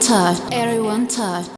Touch. Everyone touch.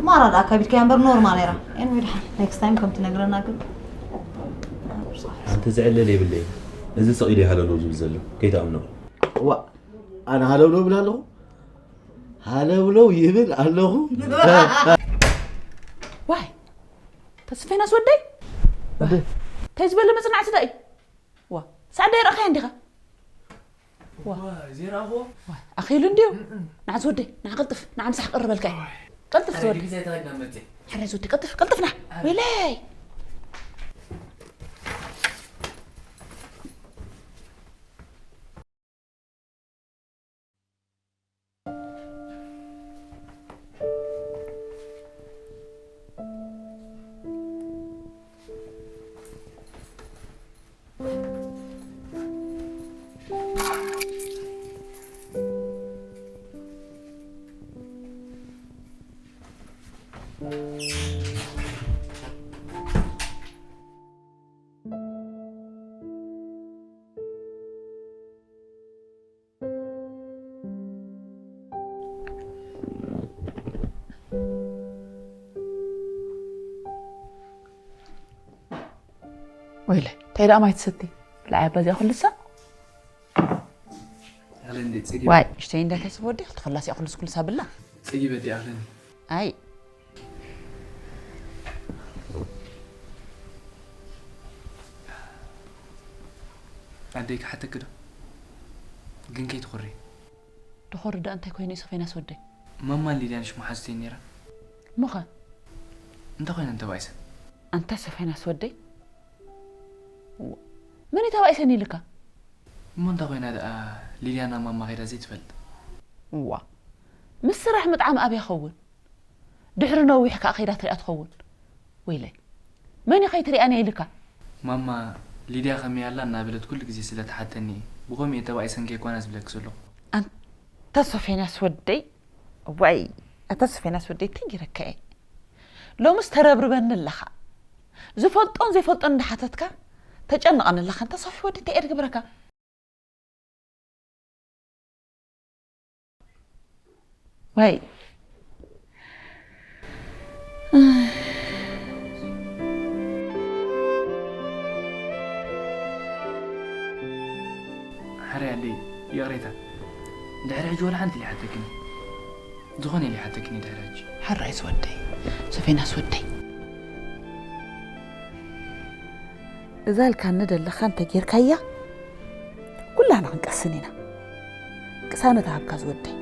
ማራ ደኣ ከቢድካያ እምበር ኖርማ ነይራ። ኤንወይ ደሓን ኔክስት ታይም ከም ትነግረና ግን። ኣንቲ ዝዕለል የብለይ። እዚ ስቕ ኢሉ ሃለውለው ዝብል ዘሎ ከይትኣምኖ። ዋ ኣነ ሃለውለው ይብል ኣለኹ፣ ሃለውለው ይብል ኣለኹ። ዋይ ተስፌናስ ወደይ እንታይ ዝበለ መጽናዕቲ ዳ እዩ? ዋ ሳዕደ ይረኣኸያ እንዲኻ? ዘይረኣኽዎ ኣኺሉ እንድዩ። ንዓዚ ወደይ ንዓ ቅልጥፍ ንዓ ምሳሕ ክቕርበልካ እዩ። ቅልጥፍ ዝወደይ ግዜ ተኸድና መፅእ ሕራይ ዝወደይ ቅልጥፍ ቅልጥፍ ና ወይለይ። ወይለ እንታይ ደኣ ማይ ትሰቲ? ብልዓይ ኣባዚኣ ኩልሳ ኣለ እንዴ ጽጊ ዋይ እሽተይ እንደ ተስቦ ወዲ ክልተ ኩላስ እያ ኩልስ ኩልሳ ብላ ጽጊ በቲ ኣለ ኣይ ኣደይ ክሓተኪ ዶ ግን ከይትኹሪ ድኾሪ ደኣ እንታይ ኮይኑ እዩ ሰፈይናስ ወደይ ማማን ሊድያን ሽሙ ሓዝተይ ነይራ እሞኸ እንታይ ኮይነን ተባኢሰን ኣንታ ሰፈይናስ ወደይ እዋ፣ መን እዩ ተባኢሰን ኢልካ እሞ እንታይ ኮይና ደኣ ሊድያ ናብ ማማ ከይዳ ዘይትፈልጥ እዋ ምስ ስራሕ ምጥዓም ኣብያ ኸውን ድሕሪ ነዊሕ ከዓ ከይዳ ትሪኣ ትኸውን ወይለይ መን እዩ ከይትሪኣን እያ ኢልካ ማማ ሊድያ ከመይ ኣላ እናበለት ኩሉ ግዜ ስለ ትሓተኒ እየ ብኸምኡ እየ ተባኢሰን ከይኮና ዝብለኪ ዘለኹ። ኣንታ ሶፌንያስ ወደይ፣ ዋይ፣ ኣንታ ሶፌንያስ ወደይ፣ እንታይ ገይረካ እየ? ሎምስ ተረብርበኒ ኣለኻ። ዝፈልጦን ዘይፈልጦን እንዳሓተትካ ተጨንቐኒ ኣለኻ። ኣንታ ሶፊ ወደይ፣ እንታይ እየ ዝገብረካ? ዋይ። ሓራይ ኣደይ፣ ይቕሬታ። ድሕሪ ሕጂ ወላ ሓንቲ ዘይሓተክኒ። ዝኾነ ኢለ ይሓተክኒ ድሕሪ ሕጂ። ሓራይ ዝወደይ፣ ሶፌናስ ወደይ። እዛ ኢልካኒ ዘለኻ እንተጌርካያ፣ ኩላና ክንቀስን ኢና። ቅሳነት ሃብካ ዝወደይ።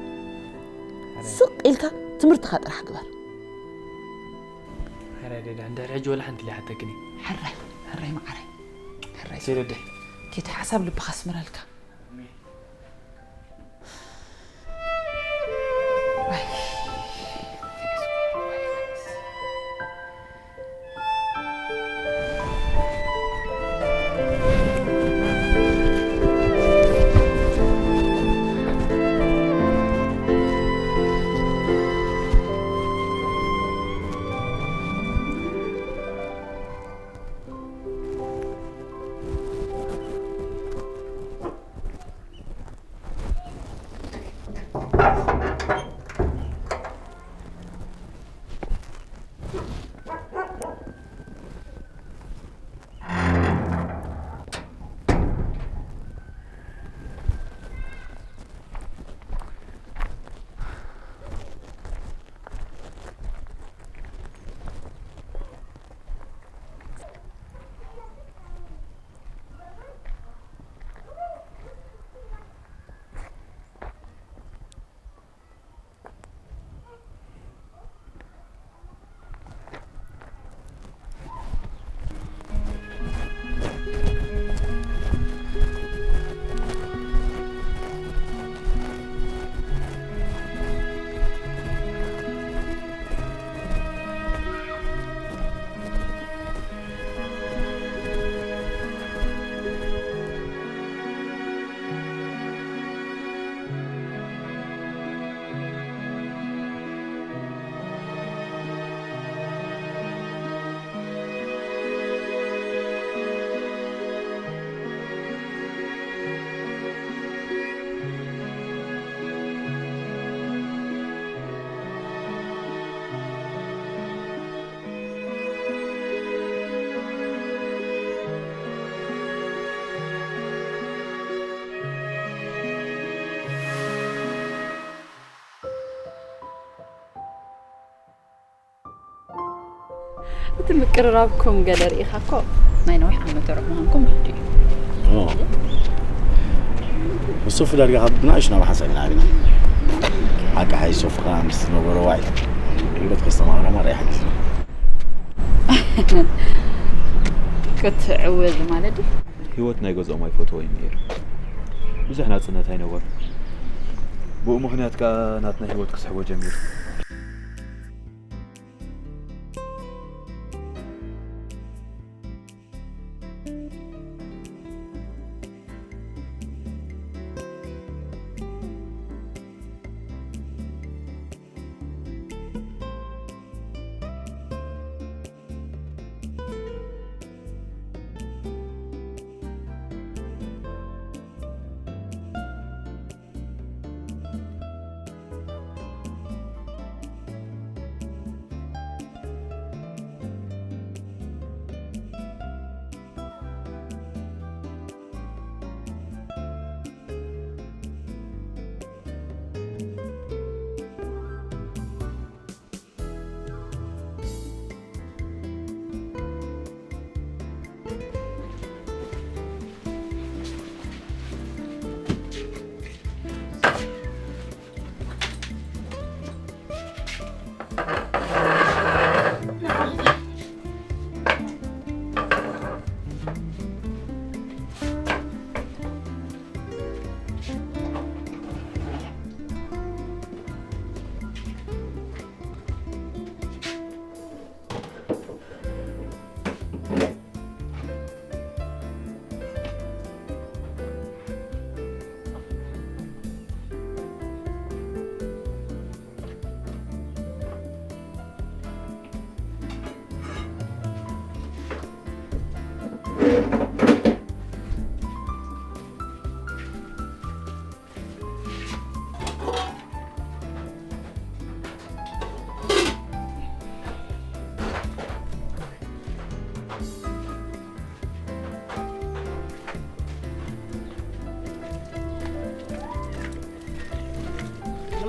ስቕ ኢልካ ትምህርትኻ ጥራሕ ግበር። ሓራይ ደዳ፣ እንድሕር ሕጂ ወላ ሓንቲ ኢለ ይሓተክኒ። ሓራይ፣ ሓራይ መዓረይ። ሓራይ ሴት ወደይ። ኬታ ሓሳብ ልብኻ ኣስምረልካ። እቲ ምቅርራብኩም ገለ ርኢኻ እኮ ናይ ነዊሕ ዓመት ርሑቕ ምዃንኩም ርዱእ እዩ። ኦ። ምስ ሶፊ ዳርጋ ካብ ብናእሽ ናብ ሓንሳብ ኢና ዓቢና። ሓቂ ሓይሽ ሶፊ ከኣ ምስ ዝነበሮ ዋዒ ህይወት ከስተማቕራ ማራ ይሓግዝ። ክትዕወዝ ማለት እዩ። ህይወት ናይ ገዝኦም ኣይፈትዎ እዩ ነይሩ። ብዙሕ ናጽነት ኣይነበሮም። ብኡ ምኽንያት ከኣ ናትና ህይወት ክስሕቦ ጀሚሩ።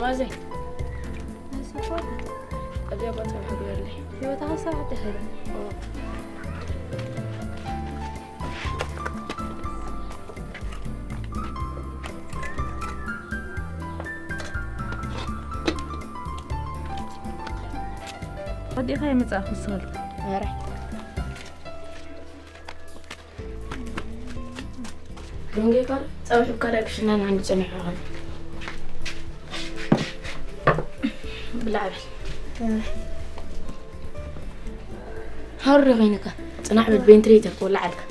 ማዘይ፣ እዚኣ ቦታ ሕግበርለይ። ህይወት ሓሳብ ሓደኸለ። ወዲኻ የመጻእኹ ዝኸልኩ። ኧረ። ደንጌ ጋር ጸብሒ ብካዳ ክሽናን አንድ ጸኒሑ ኸም። ብላዕ በል። ሃሩ ዶ ኸይንካ? ጽናሕ በል፣ ቬንትሬተር ክወላዓልካ።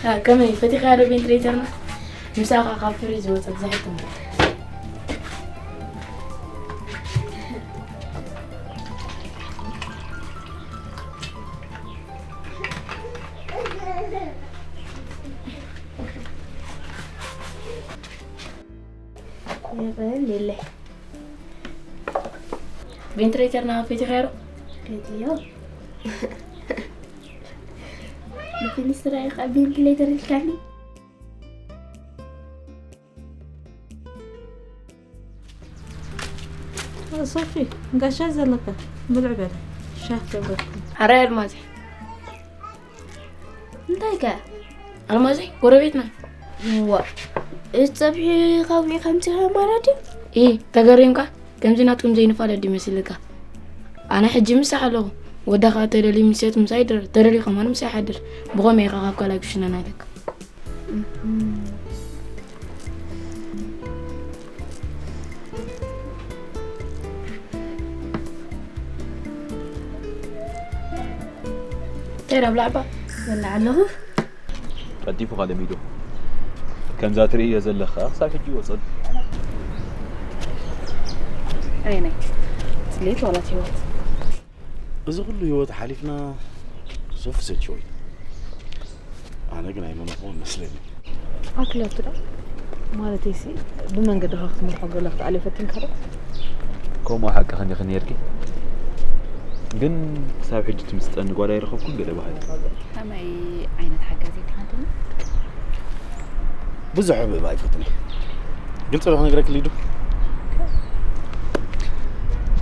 አ፣ ከመይ ፈቲኻ ዶ ቬንትሬተርና? ምሳኻ ካብ ፍሪጅ ዝወጸ ብዝሕ ትምበር። የቐን የለ። ቬንትሬተር ናበይ ፈቲኻዮ? ፈቲዮ። ንፊኒስትራ ኢኻ ቬንትሌተር ኢልካኒ። ሶፊ፣ ጋሻ ዘለካ ብልዕ በለ። ሻህ ተበልኩ። ኣረ ኣልማዝ። እንታይ ከ? ኣልማዘይ፣ ጎረቤትና። ዋ፣ እዚ ጸብሒ ካብኡ ከምዚ ማለት ድዩ? ኢ፣ ተገሪምካ? ከምዚ ናትኩም ዘይንፋለጥ ድዩ መሲልካ? ኣነ ሕጂ ምሳሕ ኣለኹ። ወዳ ኸኣ ተደልዩ ምሴት ምሳይ ይድረር፣ ተደልዩ ከማን ምሳይ ይሓድር። ብኸመይ ኢኻ ካብ ካልኣይ ክሽነ ናይለካ? እንታይ ደኣ ብላዕባ? በላዕ ኣለኹ። ቀልጢፉ ኸኣ ለሚዱ። ከምዛ ትርእዮ ዘለኻ ክሳብ ሕጂ ይወጸሉ። ኣየናይ? ጽሌት ዋላ ህይወት? እዚ ኩሉ ህይወት ሓሊፍና ሶፊ ሰልችዎ እዩ። ኣነ ግን ኣይመነኹን መስለኒ። ኣክለቱ ዶ? ማለተይሲ ብመንገድኻ ክትመርሖ ገለ ክትኣልዮ ፈቲንካ ዶ? ከምኡ ሓቂ ክንዲ ክንየርኪ። ግን ክሳብ ሕጂ ትምስጠኒ ጓል ኣይረኸብኩን ገለ በሃሊ። ከመይ ዓይነት ሓጋዚ ትሓትኒ? ብዙሕ ህብህብ ኣይፈቱን እየ። ግልፂ ዶ ክነግረኪ ሊዱ?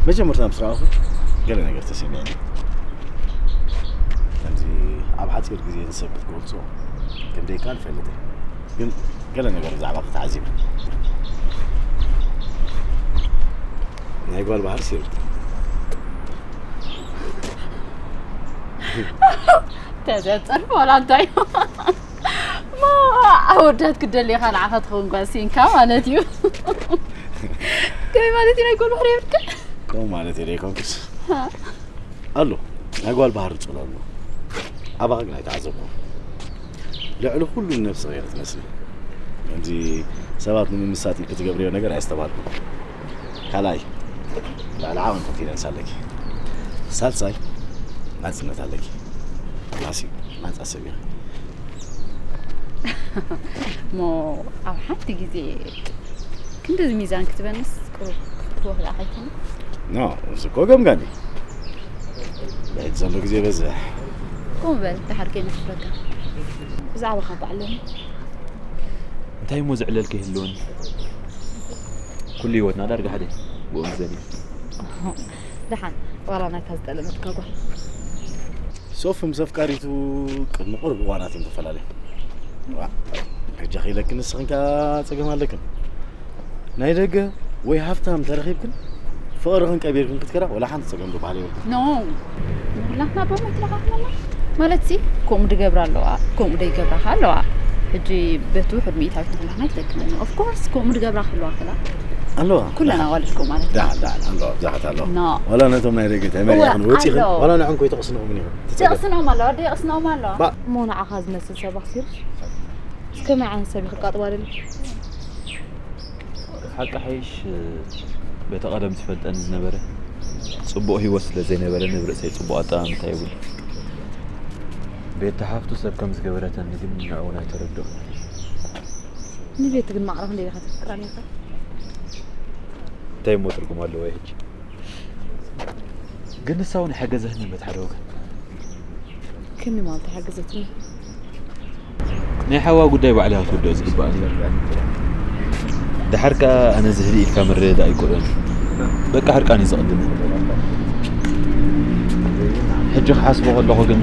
መጀመርታ ምስ ረኣኹ ገለ ነገር ተሰሚዕኒ። ከምዚ ኣብ ሓፂር ግዜ ንሰብ ክትገልፆ ከም ደይከኣል እፈልጥ እየ። ግን ገለ ነገር ብዛዕባኺ ተዓዚበ። ናይ ጓል ባህርሲ ይርድእ። ተዘጸርፍ ዋላ እንታይ? ማ ኣወዳት ክደልየኻ ንዓኻ ትኸውን ጓል ሲንካ ማለት እዩ። ከመይ ማለት እዩ ናይ ጓል ባህሪ የብልካ? ከምኡ ማለት እየ ደይኮንኩስ። ኣሎ ናይ ጓል ባህሪ ጽሎ ኣሎ። ኣባኻ ግን ኣይተዓዘብኩ። ልዕሊ ኩሉ ነብሲ ገይረ ትመስሊ። ከምዚ ሰባት ንምምሳጥ ኢልኪ ትገብርዮ ነገር ኣየስተባሃልኩን። ካልኣይ፣ ልዕሊ ዓቕሚ ኮንፊደንስ ኣለኪ። ሳልሳይ፣ ናጽነት ኣለኪ። ማሲ፣ ናጻ ሰብ ኢኺ። እሞ ኣብ ሓንቲ ግዜ ክንድዚ ሚዛን ክትበንስ ቁሩብ ክትህወኽ ደኣ ከይኮነ? ኖ፣ እዚ እኮ ገምጋም እዩ። ብሕጂ ዘሎ ግዜ በዝሕ። ከምኡ በል፣ ደሓር ከይነፍረካ። ብዛዕባኻ በዓል ሎሚ እንታይ እሞ ዝዕለል ከይህልወኒ? ኩሉ ህይወትና ዳርጋ ሓደ እዩ። ብኡ ምዘን እዩ። ደሓን፣ ዋላ ናይታ ዝጠለመትካ ጓል። ሶፊ ምስ ኣፍቃሪቱ ቅድሚ ቁሩብ እዋናት እዮም ተፈላለዮም። ዋ፣ ሕጂ ኺኢለክን ንስኽን ከኣ ጸገም ኣለክን። ናይ ደገ ወይ ሃፍታም ተረኺብክን ፍቕርኽን ቀቢርክን ክትከዳ ወላ ሓንቲ ጸገም ዝበሃል የብልክን። ኖ፣ ንኹላትና እባ መትረኻኽበና። ማለትሲ፣ ከምኡ ድገብራ ኣለዋ፣ ከምኡ ደይገብራ ኸኣ ኣለዋ። ሕጂ በቲ ውሑድ ሚእታዊት ንኹላትና ኣይትጠቅመና። ኦፍ ኮርስ፣ ከምኡ ድገብራ ክህልዋ ክላ ኣለዋ። ኩለን ኣዋልድ ከምኡ ማለት እዩ። ደሓን፣ ደሓን፣ ኣለዋ፣ ብዙሓት ኣለዋ። ኖ። ዋላ ነቶም ናይ ደገ እንታይ መሪሕኽን እወ፣ ወጺኽን፣ ኣለዋ። ዋላ ንዕንኮ ይተቕስንኹምን ኢኹም። ትጸገም። ትቕስኖም ኣለዋ፣ ድቕስኖም ኣለዋ። ባ- እሞ ንዓኻ ዝመስል ሰብ ኣኽሲሩ? እስከ ከመይ ዓይነት ሰብ እዩ ክቃጥባ ደልዩ? ሓቂ ሓይሽ፣ በቲ ቀደም ትፈልጠኒ ዝነበረ ጽቡቕ ህይወት ስለ ዘይነበረኒ፣ ብርእሰይ ጽቡቕ ኣጠማምታ የብሉን። ቤቲ ሓፍቱ ሰብ ከም ዝገበረተኒ ግን ንዕኡ እውን ኣይተረድኦን። ንቤቲ ግን ማዕረ ክንደይ ኢኻ ተፍቅራ ነይርካ? እንታይ እሞ ትርጉም ኣለዎ ሕጂ? ግን ንሳ እውን ሓገዘትኒ በቲ ሓደ ወገን። ከመይ ማለት ሓገዘትኒ? ናይ ሓዋ ጉዳይ ባዕላ ክትውድኦ ዝግባኣ ነይሩ። ደሓር ከኣ ኣነ ዝህሊ ኢልካ ምርድዳእ ኣይክእሎን። በቃ ሕርቃን እዩ ዘቐድመ። ሕጂ ክሓስቦ ከለኹ ግን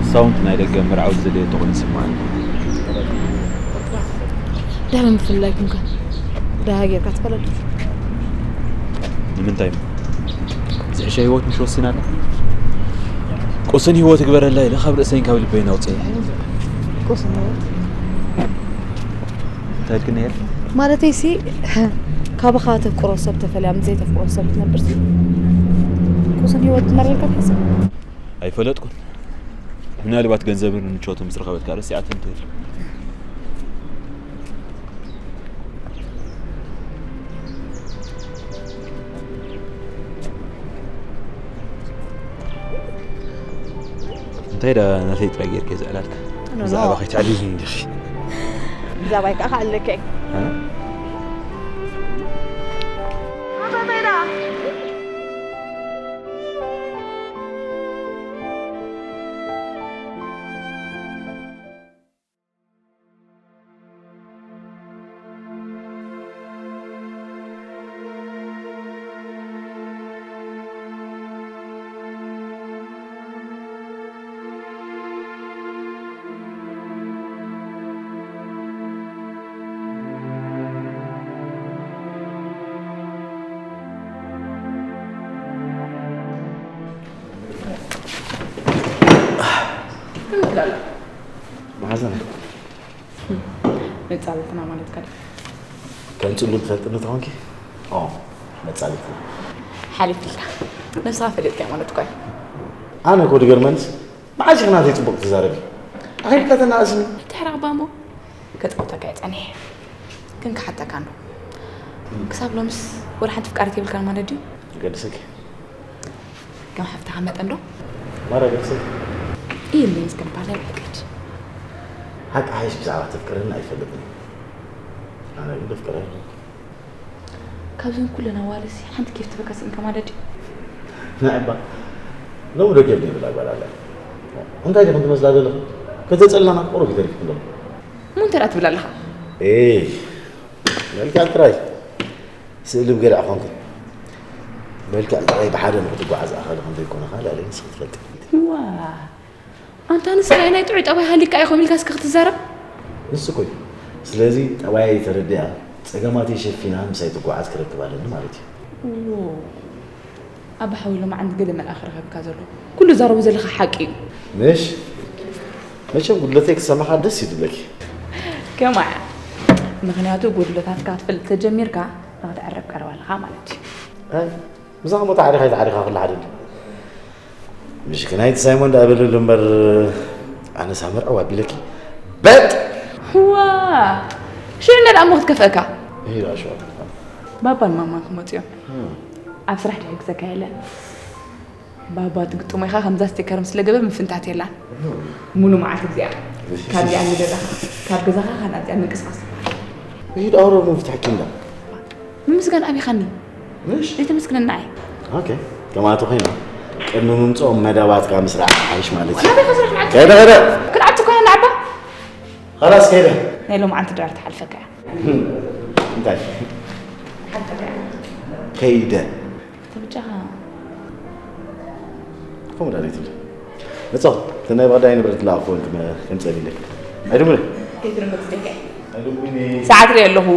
ንሳ እውን ናይ ደገ መርዓዊ ዝደለየቶ ኮይኑ ይስምዓኒ። ድሕሪ ምፍልላይኩም ከ ደሃ ጌርካ ትፈለጥ? ንምንታይ እሞ? ዝሕሸ ህይወት ምሽ ወሲና ኣላ። ቁስን ህይወት ይግበረላ ኢለ ካብ ርእሰይን ካብ ልበይን ኣውፅኤ። ቁስን ህይወት? እንታይ ኢልክኒ ነይርኪ? ማለተይ ሲ፣ ካባኻ ተፍቅሮ ሰብ ተፈልያ ምስ ዘይተፍቅሮ ሰብ ክትነብር ሲ፣ ቁስን ህይወት ትመርር ኢልካ ትሓስብ? ኣይፈለጥኩን። ምናልባት ገንዘብን ምቾትን ምስ ረኸበት ከኣ ረሲዓቶ እንተይሉ። እንታይ ደኣ ናተይ ጥራይ ጌርኪ ዘዕላልካ? ኖ፣ ኖ። ብዛዕባ ከይትዕልልኒ እንዲኺ። ብዛዕባይ ከኣ ክዕልለካ እየ። እ? መሓዘና። መጻብዕትና ማለትካ ድዩ? ከም ጽሉል ትፈልጥኒ ተኾንኪ? ኦ፣ መጻብዕትና። ሓሊፍልካ። ነብስኻ ፈሊጥካያ ማለት እኮ እዩ። ኣነ እኮ ድገርመንስ፣ መዓስ ኢኺ ናተይ ጽቡቕ ትዛረቢ? ኣኺልካ ተናእስኒ። ኣይትሕረቕ እባ እሞ። ከጻውተካ እየ ጸኒሐ። ግን ክሓተካ እንዶ። ክሳብ ሎምስ ወላ ሓንቲ ፍቃሪት የብልካን ማለት ድዩ? ገድስኪ። ከም ሓፍትኻ መጠን ዶ? ማራ ገድስኪ። ኢልኒ ምስ ገንባለ ልዕገድ። ሓቂ ሓይሽ ብዛዕባ ተፍቅረኒ ኣይፈልጥን። ኣነ ግን ደፍቅረ ኣለኹ። ካብዘን ኩለን ኣዋልድሲ ሓንቲ ኬፍ ትበካ ስኢንካ ማለት ድዩ? ንዕባ ሎሚ ዶ ኬፍ ዘይብላ ጓል ኣላ? እንታይ ዲኹም ትመስላ ዘለኹም? ከተጸልላና ቁሩብ እዩ ተሪፍኩም ዘሎ። እሞ እንታይ ደኣ ትብል ኣለኻ? ኤይ፣ መልክዕ ጥራይ ስእሊ ብገለ ኣኾንኩ። መልክዕ ጥራይ ብሓደ ንኽትጓዓዝ ኣኻሊ ከም ዘይኮነኻ ልዕለይ ንስኺ ትፈልጢ። ዋ፣ ኣንታ ንስኻ ናይ ጥዑይ ጠባይ ሃሊካ ኢኹም ኢልካ እስከ ክትዛረብ? ንሱ እኮ እዩ። ስለዚ ጠባየይ ተረዲኣ፣ ጸገማተይ ሸፊና ምሳይ ትጓዓዝ ክረክብ ኣለኒ ማለት እዩ። ዎ፣ ኣባ ሓወይ ሎማዓንቲ ገለ መልኣኽ ረኸብካ ዘሎ። ኩሉ ዛረቡ ዘለኻ ሓቂ እዩ። ምሽ? መቸም ጉድለተይ ክሰማኻ ደስ እዩ ዝብለኪ። ከማያ። ምኽንያቱ ጉድለታትካ ክትፈልጥ ተጀሚርካ፣ ንኽትዕረብ ቀረባ ኣለኻ ማለት እዩ። ኣይ፣ ምሳኻ እሞ ተዓሪኻ ኣይተዓሪኻ ኩሉ ሓደ ድዩ? ምሽ ከ ናይቲ ሳይሞን ደኣ በለሉ እምበር፣ ኣነስ ኣመርዕዋ ኣቢለኪ። በጥ! ዋ! ሽዑ እንዳ ደኣ እሞ ክትከፍአካ? ይሄ ደኣ ሽዑ ትከፍአ። ባባን ማማን ክመጹ እዮም። እም። ኣብ ስራሕ ድሕግዘካ የለን። ባባ ትግጥሞ ኢኻ፣ ከምዛ ስቴከር ምስ ለገበ ምፍንታት የላን። እም። ሙሉ መዓልቲ እዚኣ። እሺ። ካብዚኣ ንገዛኻ፣ ካብ ገዛኻ ካብ ናብዚኣ ምንቅስቓስ። ይሄ ደኣ ኣውረድ ምፍትሐኪ እንዳ። ምምስጋን ኣቢኻኒ። ምሽ? ዘይተመስግነና ኣይ። ኦኬ። ከማቱ ኮይና ቅድሚ ምምጽኦም መደባትካ ምስራሕ ሓይሽ ማለት እዩ። ናበይ ከስራሕ ማለት? ከደ፣ ከደ። ክንኣቱ ኮይና ንዓባ? ኸላስ ከደ። ናይ ሎምዓንቲ ድራር ትሓልፈካ እያ። እንታይ? ሓልፈካ እያ። ከይደ። ተብጫኻ። ከምኡ ዳሪት እንደ። መጻው፣ ተናይ ባዕዳይ ንብረት ላእኮ እንት ከም ጸሊለ። ኣይደምነ። ከይትርምጽ ደቀ። ኣይደምነ። ሰዓት ሪኦ ኣለኹ።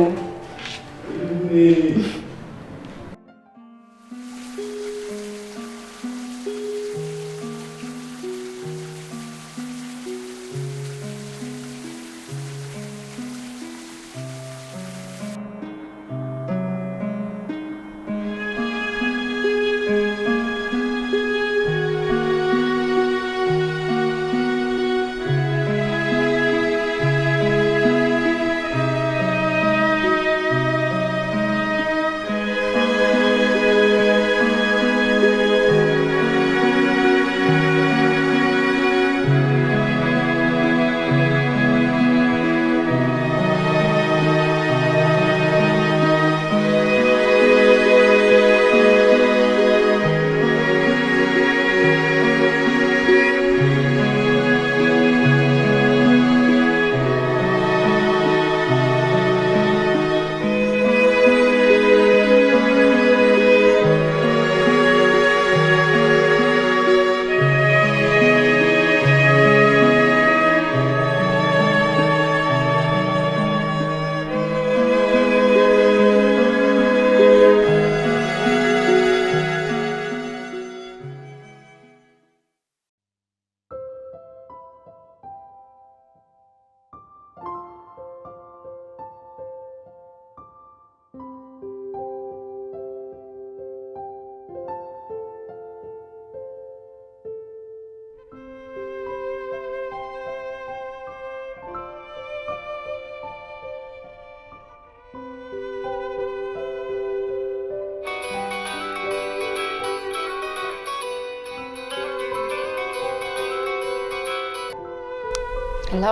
ሄሎ።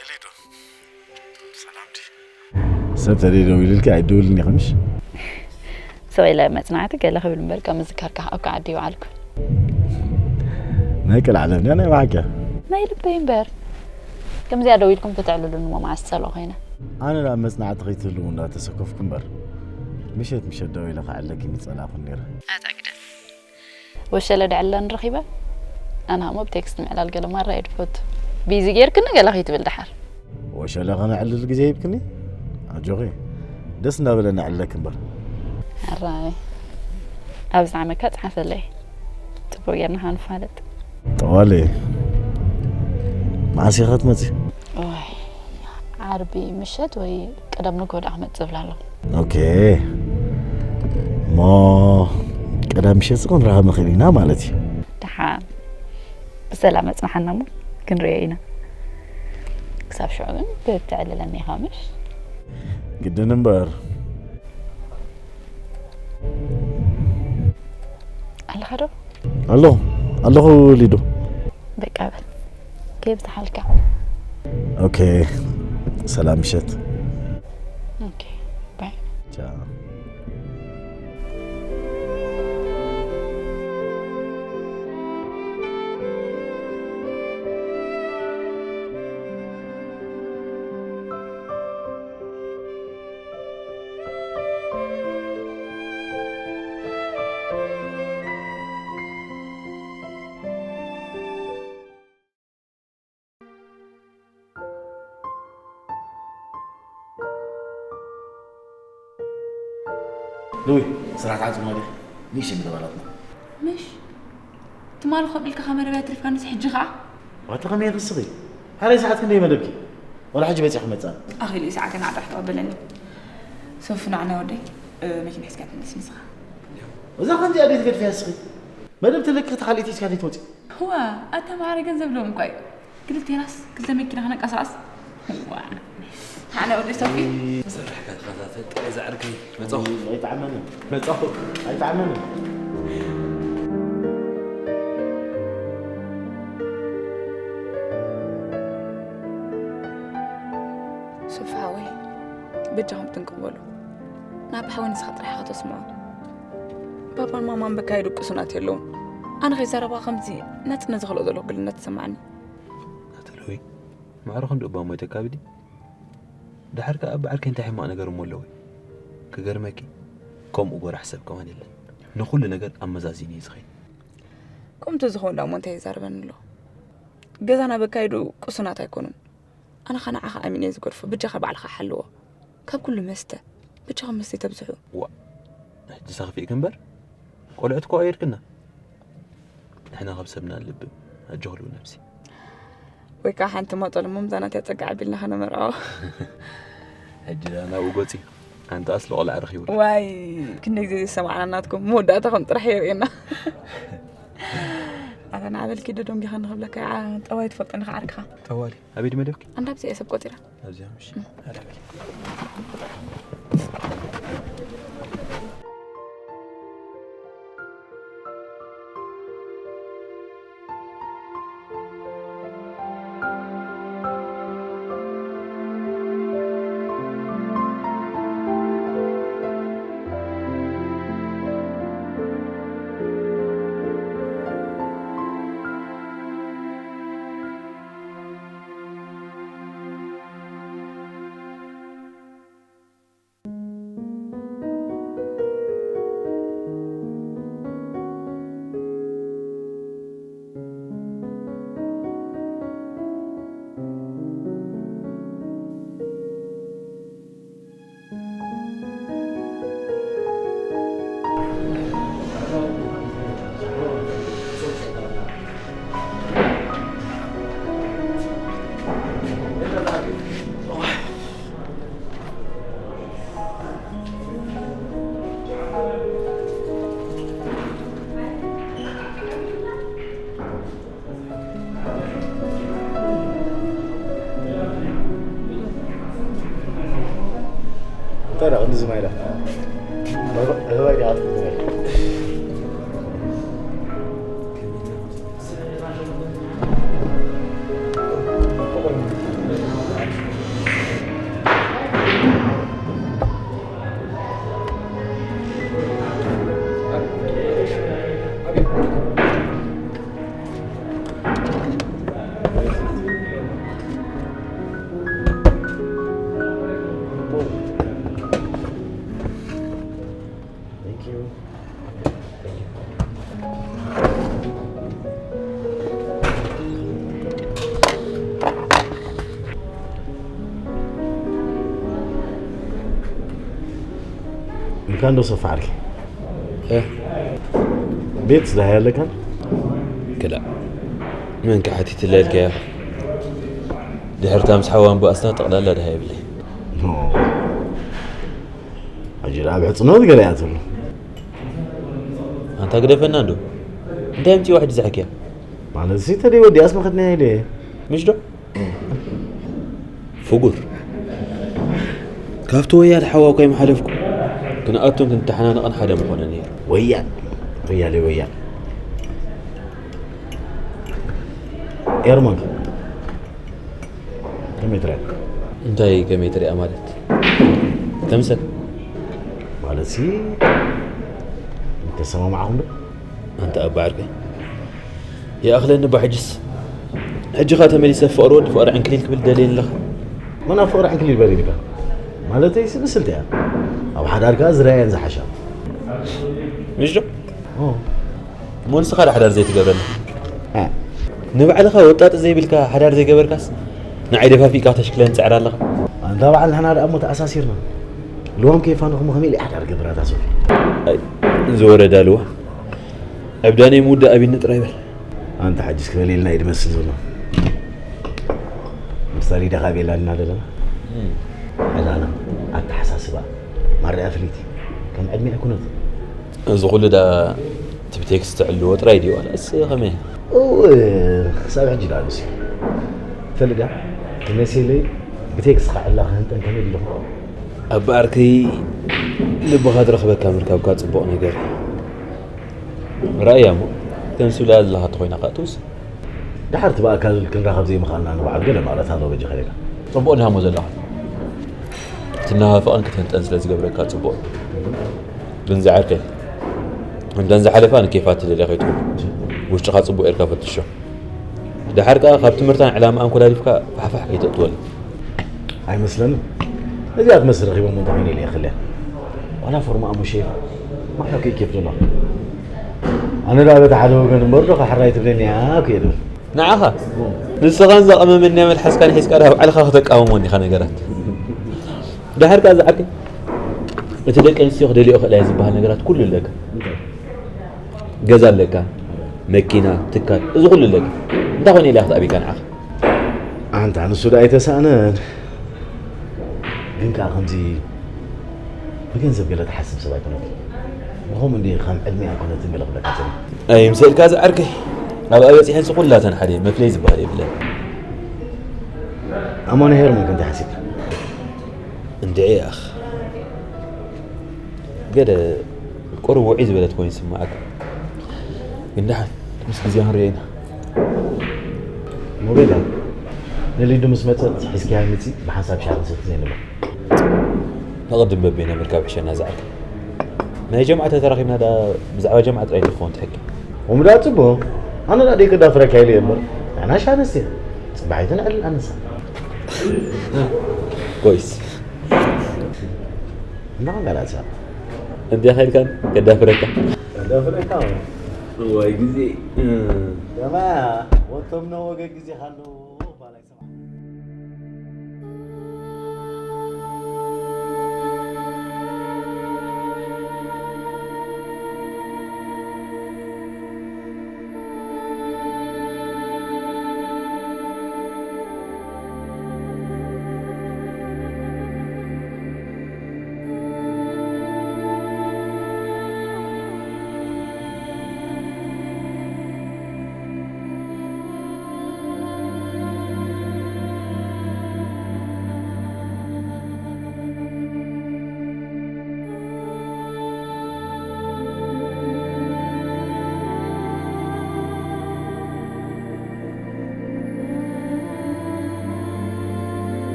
ኤሊዶ፣ ሰላም ዲ? ሰብ ተደይ ደው ኢልልኪ ኣይደውልን ኢኺ ምሽ? ስቕ ኢለ መጽናዕቲ ገለ ክብል እምበር፣ ካብ ምዝካርካ ኣብካ ዓዲ ይውዓልኩ። ናይ ቀልዓ ለምንያ ናይ ብሓቂ? ናይ ልበይ እምበር። ከምዚኣ ደው ኢልኩም ክትዕልሉኒ እሞ መዓስ ጸልኦ ኮይነ? ኣነ ናብ መጽናዕቲ ከይትህልዉ እንዳተሰከፍኩ እምበር፣ ምሸት ምሸት ደው ኢለ ክዕለኪ ምጸላእኩ ነይረ። ኣታ ግደፍ። ወሸለ ድዕለን ረኺበ? ኣነ ሃሞ ብቴክስት ምዕላል ገለ ማራ እየ ድፈቱ። ቢዚ ጌርክኒ ገለ ከይትብል ደሓር። ወሸለ ከነዕልል ግዜ ሂብክኒ? ኣጆኺ። ደስ እንዳበለና ዕለክ እምበር። ኣራይ። ኣብ ዝዓመካ ጸሓፈለይ። ጽቡቕ ጌርና ኸንፋለጥ። ጠዋለ። መዓስ ኢኻ ትመጺ? ኦይ፣ ዓርቢ ምሸት ወይ ቀደም ንግሆ ደኣ ክመጽእ እብል ኣለኹ። ኦኬ። እሞ ቀደም ምሸት ጽ ክንራኸብ ንኽእል ኢና ማለት እዩ። ደሓን። ብሰላም ኣጽንሓና እሞ ክንርእዮ ኢና። ክሳብ ሽዑ ግን ክትዕልለኒ ኢኻ ምሽ? ግድን እምበር። ኣለኻ ዶ? ኣለኹ፣ ኣለኹ ሊዱ። በቃ በል። ከየብዝሓልካ። ኦኬ። ሰላም ምሸት። ኦኬ። ባይ። ቻው። ሉዊ፣ ስራሕ ትዓጽውና ዲኺ? ንእሽተይ መደብ ኣላትና። ምሽ? ትማሊ ከምኡ ኢልካ ካብ መደብ ኣትሪፍካንስ ሕጂ ኸዓ? ዋታ ከመይ ክስኺ? ሓራይ ሰዓት ክንደይ መደብኪ? ዋላ ሕጂ በጺሑ ክመጽእ። ኣኺሉ እዩ ሰዓት ናዕጣሕ ተቐበለኒ። ሶፊ፣ ንዓና ወደይ፣ እ፣ መኪና ሒዝካ ትመለስ ንስኻ። እዛ ከምዚኣ ድየ ትገድፍያ ንስኺ? መደብ ትልኪ፣ እታ ካልኣይቲ ሒዝካ ዘይትወጺ? እዋ፣ ኣታ ማዕረ ገንዘብ ሎም እኳ እዩ። ክልቴናስ ክልተ መኪና ክነንቀሳቐስ። እዋ። ሓነ ወዲ ሶፊ። ሰራሕ ከትኸታተል ጥራይ ዝዓርከይ። መጻኹ። ኣይጠዓመንን። መጻኹ። ኣይጠዓመንን። ሶፊ ሓወይ፣ በጃኹም ጥንቅቕ በሉ። ናብ ሓወይ ንስኻ ጥራሕ ኢኻ ተስምዖ። ባባን ማማን በካይዱ ቅሱናት የለውን። ኣነ ከይዛረባ ከምዚ ናጽነት ዝኸልኦ ዘለኹ ግልነት ትሰማዕኒ። ናተለዊ፣ ማዕረ ክንዲ እባ ሞይተ ካብዲ። ድሓር ከኣ ኣብ ዓርከይ እንታይ ሕማቕ ነገር እሞ ኣለዊ? ክገርመኪ፣ ከምኡ ጎራሕ ሰብ ከማን የለን። ንኹሉ ነገር ኣመዛዚኑ እዩ ዝኸይድ። ከምቲ ዝኸውን ዳሞ እንታይ ይዛረበኒ ኣሎ? ገዛና በካይዱ ቅሱናት ኣይኮኑን። ኣነ ኸ ንዓኻ ኣሚነ እየ ዝገድፎ፣ በጃኻ ባዕልኻ ሓልዎ። ካብ ኩሉ መስተ፣ በጃኻ መስተ ተብዝሑ። ዋ፣ ሕጂ ሰኽፊእኪ እምበር፣ ቆልዑት እኮ ኣየድክና። ንሕና ካብ ሰብና ልብም፣ ኣጆኺ ልቡ ነብሲ። ወይ ከዓ ሓንቲ መጠን እሞ ምዛናት ያጸግዕ ኣቢልና ኸነመርዖ። ሕጂ ደኣ ናብኡ ጎጺ፣ ኣንታኣስ ለቖልዓ ረኺቡ። ዋይ፣ ክንደይ ግዜ ዝሰማዕና ናትኩም፣ መወዳእታኹም ጥራሕ የርእየና። ኣታ ንዓበልኪ ዶ ደንጊኻ ንኽብለካ፣ ዓ-፣ ጠባይ ትፈልጠኒ ኸዓ ዓርክኻ። ጠዋሊ፣ ኣበይ ድዩ መደብኪ? ኣንዳ ኣብዚ እየ ሰብ ቆጺራ። ኣብዚኣ ምሽ። ኣረ በል። እንታይ ደኣ ክንዲ ዝማይ ኢላ? እህባይ ደኣ ኣጥፍእ ዝማይ። ካንዶ ሰፋ ዓርኪ ቤት ዝዳሃያ ኣለካን? ክላእ፣ መን ክሓቲትላ ኢልካያ? ድሕርታ ምስ ሓዋን ብኣስታ ጠቕላላ ድሃ የብለይ። ኣጅር ኣብ ሕፅኖት ገለ እያ ትብሉ። ኣንታ ግደፈና እንዶ፣ እንታይ ምፂ ዋሕዲ ዝሕክያ? ማለት ሲ ተደይ ወዲኣስ መኸድና ኢለ። ምሽ ዶ? ፍጉር፣ ካብቲ ወያል ሓዋው ከይመሓለፍኩ ክንኣቱን ክንተሓናነቕን ሓደ ምኾነ ነይሩ። ወያል ወያል ወያል። ኤርሞን ከመይ ትሪኣ? እንታይ ከመይ ትሪኣ ማለት? ተምሰል ማለት ሲ ተሰማማዕኹም ዶ? ኣንተ ኣባ ዓርከይ፣ ይኣኽለኒ እባ ሕጅስ። ሕጂ ኸኣ ተመሊሰ ፍቕሪ ወዲ ፍቕሪ ዕንክሊል ክብል ደልየ ኣለኻ። መን ኣብ ፍቕሪ ዕንክሊል በል ኢልካ? ማለተይ ሲ ብስልቲ እያ። ኣብ ሓዳርካ ዝረኣየን ዝሓሻ። ምሽ ዶ? እሞ ንስኻ ዶ ሓዳር ዘይትገብረና? ንባዕልኻ ወጣጢ ዘይብልካ ሓዳር ዘይገበርካስ ንዓይ ደፋፊእካ ክተሽክለኒ ትጽዕር ኣለኻ። ኣንታ በዓል ንሕና ደኣ እሞ ተኣሳሲርና። ልዋም ከይፋነኹም ከመይ ኢለ ሓዳር ገብር ኣታ ሶፊ? ዝወረዳ ልዋ ዕብዳነይ ምውዳእ ኣቢኒ ጥራይ በል። ኣንታ ሕጅስ ክበል ኢልና እዩ ዝመስል ዘሎ። ምሳሌ ደኻ ቤላ እና ዘለና ዕላና ኣተሓሳስባ ማርያ ፍሊቲ ከም ዕድሜ ኣይኮነት። እዚ ኩሉ ዳ እቲ ብቴክስት ትዕልዎ ጥራይ ድዩ ዋላስ ከመይ? እው፣ ክሳብ ሕጂ ዳ ንስ ተልዳ ክመሴለይ ብቴክስት ክዕላ ክህንጠን ከመይ ኢለኹ? ኣብ ዓርከይ ልብኻ ዝረኽበካ ምርካብካ ጽቡቕ ነገር እዩ። ራእያ እሞ ተንስላ ዘለኻ ተኾይና ከዓ ትውስን። ደሓር እቲ ብኣካል ክንራኸብ ዘይምኽኣልና ንባዕሉ ገለ ማለት ኣሎ በጃኻ ኢለካ። ጽቡቕ ድሃሞ ዘለኻ ትናፋፍቕን ክትህንጠን ስለ ዝገብረካ ጽቡቕ። ግን ዝዓርከይ እምተን ዝሓለፋ ንኬፋ ትደልያ ከይትኹን ውሽጥኻ ጽቡቕ ኤርካ ፈትሾ። ደሓር ከኣ ካብ ትምህርታን ዕላማኣን ኮላሊፍካ ፋሕፋሕ ከይተእትወሉ። ኣይመስለንን። እዚኣ ትመስል ረኺቦም እንተኾይነ ኢለ ይኽልያ ዋላ ፎርማ ኣሙሸ ማዕና ከይኬፍ ዶ ኣለኹ። ኣነ ደኣ በቲ ሓደ ወገን እምበር ዶ ከሕራይ ትብለኒ እያ ክየ ዶ ንዓኻ ንስኻን ዘቐመመንያ መልሓስካን ሒዝካ ዳ ባዕልኻ ከተቃውሞ እንዲኻ ነገራት። ደሓር ከኣ ዝዓርከይ እቲ ደቂ ኣንስትዮ ክደልዮ ክእላ እየ ዝበሃል ነገራት ኩሉ ኣለካ። ገዛ ኣለካ፣ መኪና፣ ትካል፣ እዚ ኩሉ ኣለካ። እንታይ ኮነ ኢላ ክትኣብይካ ንዓኻ? ኣንታ ንሱ ዶ ኣይተሳእነን። ግን ከኣ ከምዚ ብገንዘብ ገለ ትሓስብ ሰብ ኣይኮነትን። ብኸምኡ እንዲ ከም ዕድመ ኣይኮነትን ገለ ክብለካ ጸኒሐ። ኣይምሰልካ ዝዓርከይ። ኣብኣ በጺሐን ስኹላተን ሓደ መፍለይ ዝበሃል የብለን። ኣማነ ሄርሞን ከምዚ ሓሲብካ። እንድዒ ኣኽ ገለ ቁሩብ ውዑይ ዝበለት ኮይኑ ይስምዓካ። ግን ደሓን ምስ ግዜ ክንሪኦ ኢና። ሞቤላ ንሊዱ ምስ መጸት ሒዝካያ ምጺ ብሓንሳብ ሻሂ ክንሰቲ ዘይንብሎ። ንቕድም በበይና ምርካብ ይሕሸና ዝዓርከይ። ናይ ጀምዓ ተተራኺብና ደኣ ብዛዕባ ጀምዓ ጥራይ ትኸውን ትሕኪ። ኦም ደኣ ጽቡቕ። ኣነ ደኣ ደይ ከዳፍረካ ኢለ እየ እምበር ንሕና ሻሂ ነስቲ ጽባሒትን ዕልል ኣነሳ። ኮይስ እና ቀላልሳ እንዲያ ኸይድካን ከዳፍረካ። ከዳፍረካ። እዋይ ግዜ። ደማ ወቶም ነው ወገግ ግዜ ካሉ